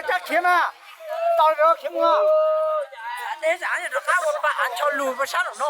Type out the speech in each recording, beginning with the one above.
Cab khiav mas, tau khiav mus. Deb zam rov qab ua pa av ncho lus rau sab nraum no.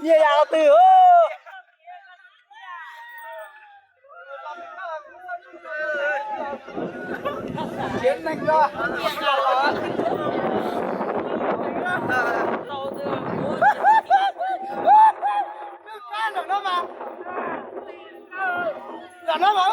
Nyiaj yam twg? Khiav neeg los.